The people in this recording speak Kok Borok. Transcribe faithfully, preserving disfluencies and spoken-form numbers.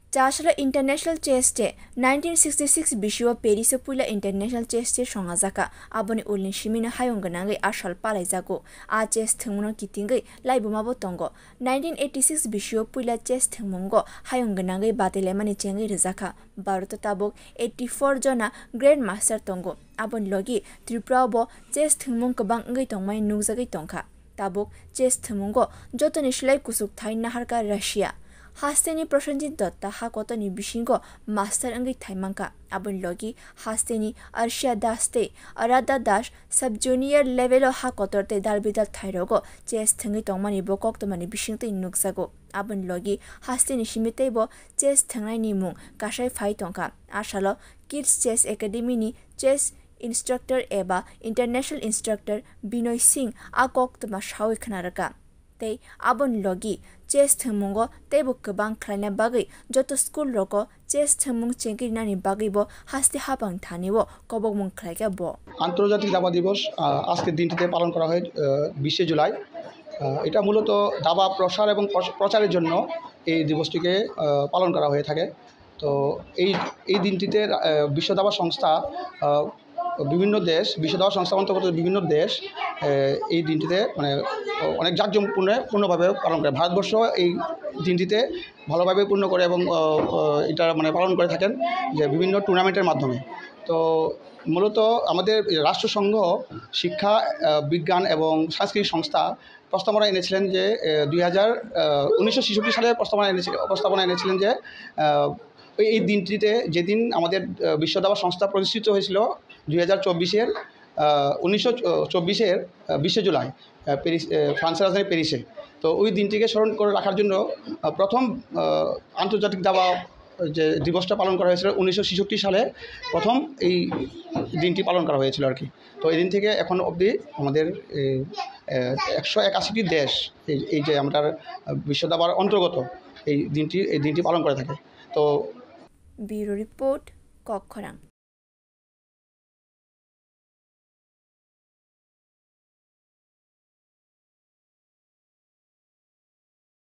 Chasalo International Chess Day. Nineteen sixty six bisio Paris-o puila International Chess Day songajaka. Aboni ulni simino hayung gwnangwi a sal palaijago. A chess thwngmungno kitingwi laibumabo tongo. Nineteen eighty six bisio puila chess thwngmungo hayung gwnangwi batailaimani chengwi rwjakha. Bharoto tabuk eighty four jona Grand Master tongo. Aboni logi Tripura-o bo chess thwngmung kwbang wngwi tongmani nukjagwi tongkha. Tabuk chess thwngmungo jotoni slai kuchuk thai naharkha Russia. Hasteni Prosenjit Dutta ha kotorni bisingo master wngwi thai mankha. Aboni logi hasteni Arshia Das tei Aradhya Das sub junior level-o ha kotor tei dalbidal thairogo chess thwngwi tongmani bo koktwmani bisingtwi nukjago. Aboni logi hasteni simi teibo chess thwngnaini mung kasai phai tongkha. A salo Kids Chess Academy-ni chess instructor eba international instructor Binoy Singh a koktwma sawi khna rwkha. Tei aboni logi chess thwngmungo teibo kwbang khlaina bagwi joto school rogo chess thwngmung chengkirnani bagwibo haste habang thanio kobokmung khlaikha bo. আন্তর্জাতিক দাবা দিবস আহ, আজকের দিনটিতে পালন করা হয় আহ, বিশে জুলাই। আহ, এটা মূলত দাবা প্রসার এবং প্রচ- প্রচারের জন্য এই দিবসটিকে আহ, পালন করা হয়ে থাকে। তো এই এই দিনটিতে আহ, বিশ্ব দাবা সংস্থা আহ, বিভিন্ন দেশ, বিশ্ব দাবা সংস্থা অন্তর্গত বিভিন্ন দেশ আহ, এই দিনটিতে মানে অনেক জাঁকজমকপূর্ণ পূর্ণভাবে পালন করে। ভারতবর্ষ এই দিনটিতে ভালোভাবে পূর্ণ করে এবং আহ, আহ, এটা মানে পালন করে থাকেন যে বিভিন্ন টুর্নামেন্টের মাধ্যমে। তো মূলত আমাদের রাষ্ট্রসংঘ শিক্ষা আহ, বিজ্ঞান এবং সাংস্কৃতিক সংস্থা প্রস্তাবনা এনেছিলেন যে দুই হাজার উনিশশো ছেষট্টি সালে প্রস্তাবনা এনেছিল প্রস্তাবনা এনেছিলেন যে আহ, এই এই দিনটিতে, যেদিন আমাদের আহ, বিশ্ব দাবা সংস্থা প্রতিষ্ঠিত হয়েছিল দুই হাজার চব্বিশের উনিশশো চব্বিশের বিশে জুলাই আহ, প্যারিস আহ, ফ্রান্সের রাজধানী প্যারিসে। তো ওই দিনটিকে স্মরণ করে রাখার জন্য আহ, প্রথম আহ, আন্তর্জাতিক দাবা যে দিবসটা পালন করা হয়েছিল উনিশশো ছেষট্টি সালে, প্রথম এই দিনটি পালন করা হয়েছিল আর কি। তো এই দিন থেকে এখন অবধি আমাদের এই, আহ, একশো একাশিটি দেশ এই এই যে আমরা আহ, বিশ্ব দাবার অন্তর্গত এই দিনটি এই দিনটি পালন করে থাকে। তো Bureau Report, Kokkhorang.